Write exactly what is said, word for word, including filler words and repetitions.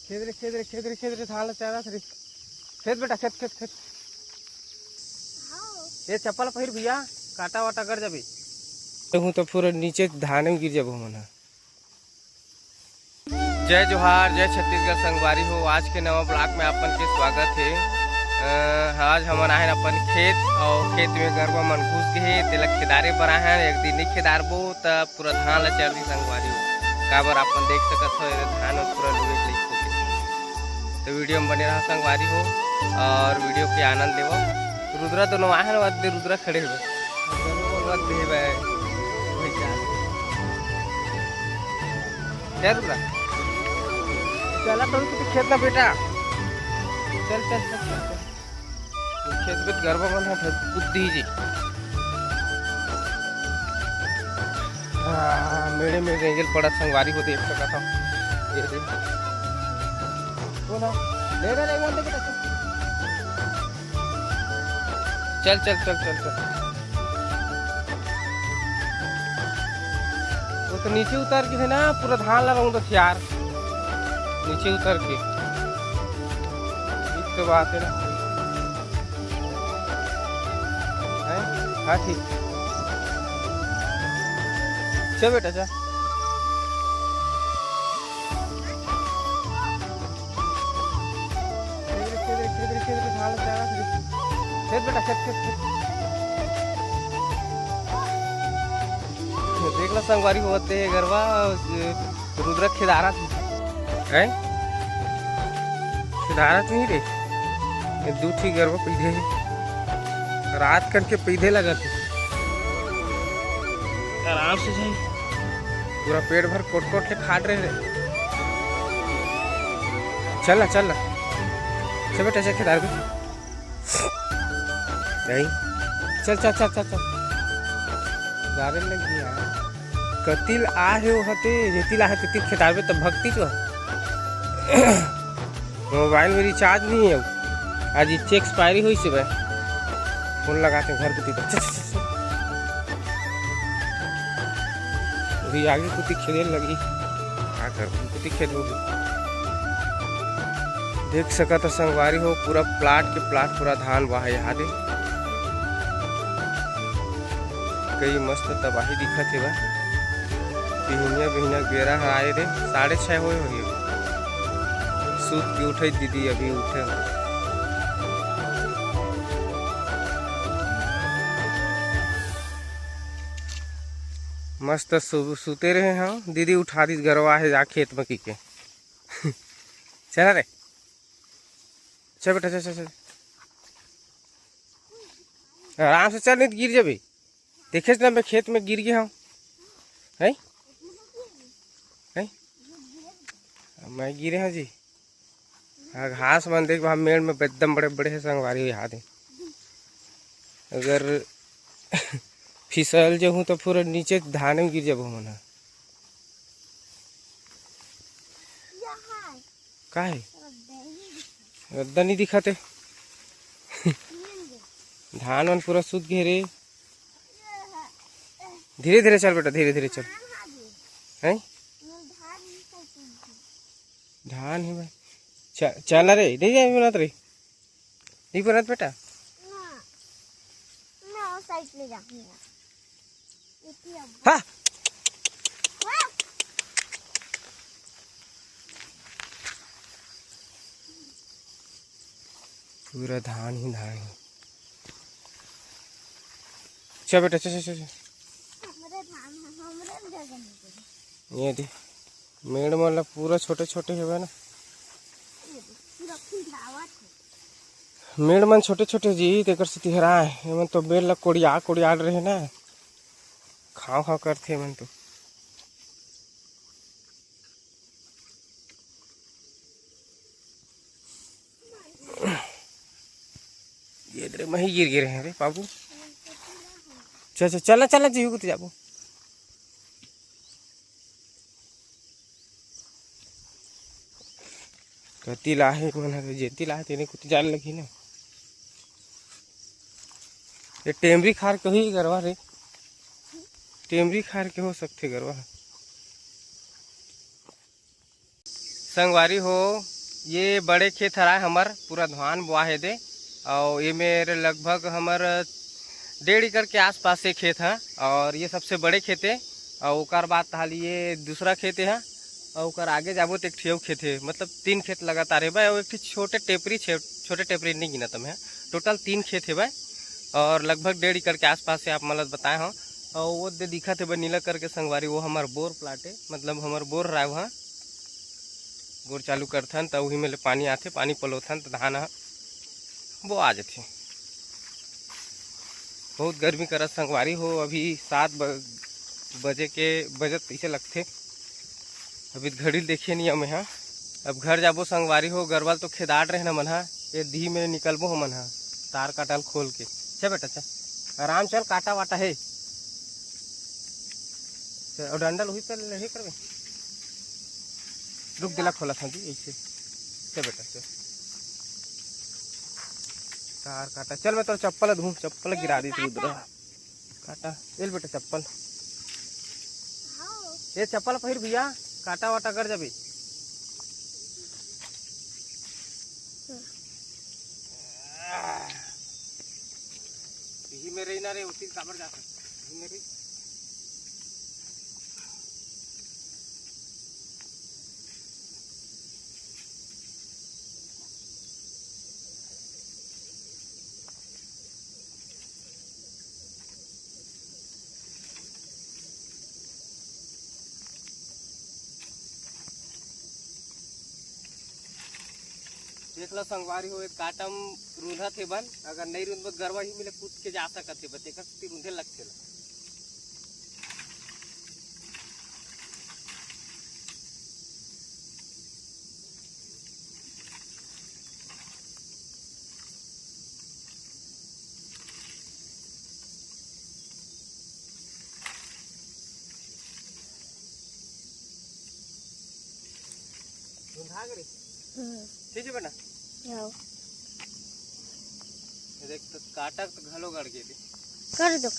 खेत रे, खेत रे, खेत रे, खेत रे, धान ला चारा रे। खेत बेटा, खेत, खेत, खेत। ये चप्पल पहिर भैया, कांटा वाटा गड़ जाबे। तो हूँ तो पूरा नीचे धान में गिर जाबो मन ह। जय जोहार, जय छत्तीसगढ़ संगवारी हो। आज के नवा ब्लॉग में आपन के स्वागत हे। अ, आज हमन आए हन अपन खेत, और खेत में गरवा मन घुस गए हे, तेला खेदारे बर आए हन। एक दिन नहीं खेदारबो त पूरा धान ला चर दी संगवारी हो। काबर आपन देख सकत हो, ये धान में पूरा लुए लुए हो गए। तो वीडियो में बने रहा संगवारी हो, और वीडियो के आनंद लेवो। रुद्रा दोनों आए हन, वदे रुद्रा खड़े हुए। वदे भाई, भाई क्या? क्या रुद्रा? चला तो तू खेत ना बेटा। चल, चल, चल, चल, चल। खेत में गरबा मन है, बुद्धि जी। हाँ, मेरे में रेंगल पड़ा संगवारी हो, देख सकत हो। ये दे। वो ना, ले, ले, ले, ले, ले, ले। चल, चल, चल, चल, चल। वो तो नीचे उतर के है ना, पूरा धान ला रौंदत हे यार, नीचे उतर के। एक तो बात है ना। हैं? हाँ, ठीक। चल बेटा, चल। खेत बेटा, खेत, खेत, खेत। देख ला संगवारी होवत हे गरवा, रुद्र खेदारत हे। खेदारत नहीं रे, ये दू ठी गरवा पीधे हे। रात कन के पीधे लगत हे। आराम से जाई। पूरा पेट भर कोट कोट ले खाट रहे रे। चल ना, चल ना। चल बेटा, चल खेदार भी। नहीं। चल, चल, चल, चल, चल। गारे लग गया। कतिल आ हे वो हते, जेतिल आ हे तेतिल खेदारबे तब भक्ति तो। मोबाइल में रिचार्ज नहीं है। आज इच्छे एक्सपायरी हुई से भाई। फोन लगाते घर को। चल, चल, चल, चल। अभी आगे कुती खेले लगी। का कर, कुती खेल होगी। देख सकत हो संगवारी हो, पूरा प्लाट के प्लाट, पूरा धान बा हे यहाँ दे। कई मस्त तबाही दिखत हे बा। बिहनिया, बिहनिया बेरा ह आए रे, साढ़े छः होए होही। सूत के उठे दीदी, अभी उठे। मस्त सु-, सुते रहे हम, दीदी उठा दी, गरवा हे जा खेत में की के। चला रे, चल बेटा, चल, चल, चल। आराम से चल, नहीं तो गिर जाबे। देखे ना, मैं खेत में गिर गया हूँ। हैं? हैं? मैं गिरे हूँ जी। हाँ, घास मन देख, वहाँ मेड़ में एकदम बड़े बड़े हे संगवारी, यहाँ दे। अगर फिसल जाहूँ तो पूरा नीचे धान में गिर जाबो मन ह। का हे? रद्दा नहीं दिखत हे। धान मन पूरा सूत गे रे। धीरे धीरे चल बेटा, धीरे धीरे चल। हैं? धान हे भाई। च-, चल रे, नहीं जाए बनत रे। नहीं बनत बेटा। ना, ना, वो साइड ले जा। हाँ। पूरा धान ही धान हे। चल बेटा, चल, चल, चल, चल। ये दे, मेड़ मन ला पूरा छोटे छोटे हेवय ना। मेड़ मन छोटे छोटे जी, तेकर सेती हराय। एमन तो मेड़ ला कोड़िया कोड़िया रहे ना, खाव खाव करथे एमन तो। ये दे रे, मही गिर गे रहे रे बाबू। चल, चल, चल ना, चल ना, जीव को तो जाबो। कति लाहे मन ह, जेती लाहे तेने कुछ जान लगी ना। ये टेमरी खार के ही गरवा रे, टेमरी खार के हो सकथे गरवा। संगवारी हो, ये बड़े खेत हराय हमर, पूरा धान बोआ हे दे, अउ ये मेर लगभग हमर डेढ़ एकड़ के आसपास से खेत ह, और ये सबसे बड़े खेत हे। अउ ओकर बाद तहाली ये दूसरा खेत हे, अउ ओकर आगे जाबो त एक ठियो खेत हे, मतलब तीन खेत लगातार हे भाई, अउ एक ठो छोटे टेपरी छे, छोटे टेपरी नहीं गिनत मैं, टोटल तीन खेत हे भाई, और लगभग डेढ़ एकड़ के आसपास से आप मन ल बताए हो। अउ वो दे दिखत हे भाई नीला करके संगवारी, वो हमर बोर प्लाट हे, मतलब हमर बोर हराय वहाँ बोर चालू करथन, त उही में ले पानी आथे, पानी पलोथन, त धान ह बोआ जथे। बहुत गर्मी करत संगवारी हो, अभी सात ब-, बजे के बजत तइसे लगथे। अभी घड़ी ल देखे नहीं हमें हा। अब घर जाबो संगवारी हो, गरवा ल तो खेदात रहे न मन हा, ये दिही में निकलबो हमन हा, तार काटा ल खोल के। चल बेटा चल, आराम चल, काटा वाटा हे। चल, और डंडा ल उही पे ले करबे। रुक, दिला खोला था जी, ऐसे। चल बेटा, चल। तार काटा। चल, मैं तोर चप्पल धूँ, चप्पल गिरा दी तू उधर। काटा, ये ले बेटा चप्पल। ये चप्पल पहिर भैया, काटा वाटा कर जाबे। यही में रही ना रे, उसी काबर जा सकते। यही में रही। देख लो संगवारी हो, एक काटम रूंधा थे बन, अगर नहीं रूंध बत गरवा ही मिले कूद के जा सकत थे, बस एक रूंधे लगते ला। ठीक है बेटा। देख तो काटा तो घलो गड़ के दे। कर दो।